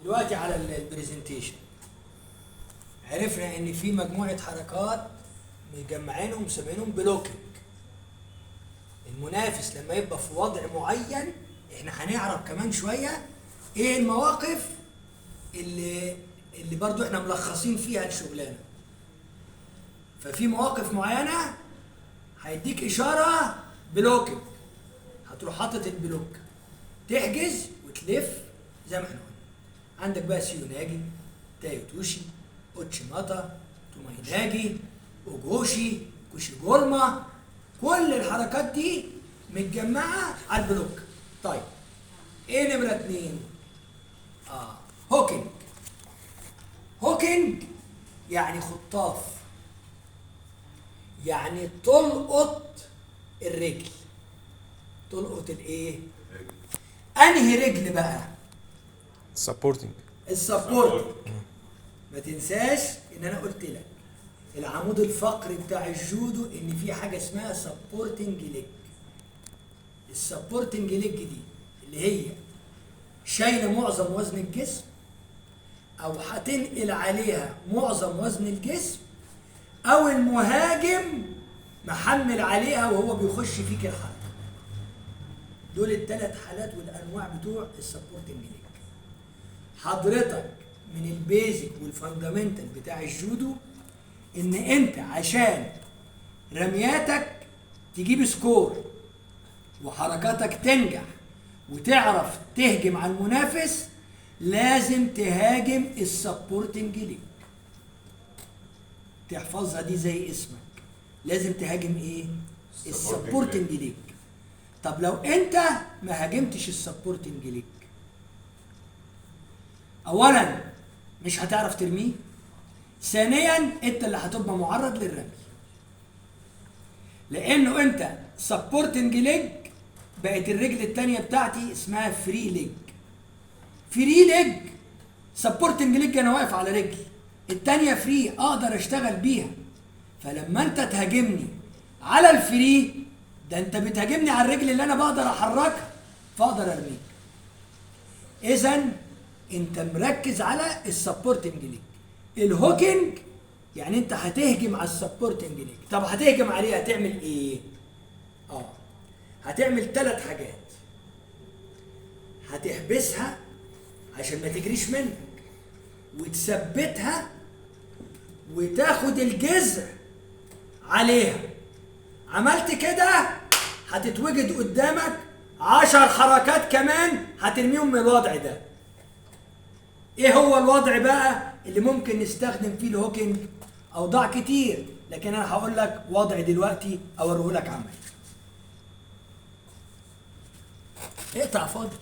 دلوقتي على ال presentation عرفنا ان في مجموعة حركات مجمعينهم مسمينهم blocking. المنافس لما يبقى في وضع معين، احنا هنعرف كمان شوية ايه المواقف اللي برضو احنا ملخصين فيها الشغلانة. ففي مواقف معينة هيديك اشارة blocking، هتروح حاطط ال block، تحجز وتلف زي ما احنا قلنا. عندك بقى seoi nage، tai otoshi، uchi mata، tomoe nage، o goshi، koshi guruma، كل الحركات دي متجمعه على ال block. طيب ايه نمره 2؟ Hooking. Hooking يعني خطاف، يعني تلقط الرجل. تلقط الايه؟ انهي رجل بقى؟ Supporting. ال support. ما تنساش ان انا قلت لك العمود الفقري بتاع الجودو ان في حاجة اسمها supporting leg. ال supporting leg دي اللي هي شايله معظم وزن الجسم او هتنقل عليها معظم وزن الجسم، او المهاجم محمل عليها وهو بيخش فيك الحركة. دول الثلاث حالات والانواع بتوع ال supporting leg. حضرتك من ال basic وال fundamental بتاع الجودو ان انت عشان رمياتك تجيب score وحركاتك تنجح وتعرف تهجم على المنافس، لازم تهاجم ال supporting leg. تحفظها دي زي اسمك، لازم تهاجم ايه؟ ال supporting leg. طب لو انت ما هاجمتش ال supporting leg، اولا مش هتعرف ترميه، ثانيا انت اللي هتبقى معرض للرمي، لانه انت supporting leg بقت الرجل الثانية بتاعتي اسمها free leg. Free leg supporting leg انا واقف على رجل، الثانية free اقدر اشتغل بيها. فلما انت تهاجمني على ال free ده، انت بتهاجمني على الرجل اللي انا بقدر احركها فاقدر ارميك. اذا انت مركز على ال supporting leg. ال hooking يعني انت هتهجم على ال supporting leg. طب هتهجم عليها هتعمل ايه؟ هتعمل 3 حاجات. هتحبسها عشان ما تجريش منك، وتثبتها، وتاخد الجذع عليها. عملت كده هتتوجد قدامك 10 حركات كمان هترميهم من الوضع ده. ايه هو الوضع بقى اللي ممكن نستخدم فيه ال hooking؟ اوضاع كتير، لكن انا هقول لك وضع دلوقتي اوريه لك عملي. اقطع فاضي.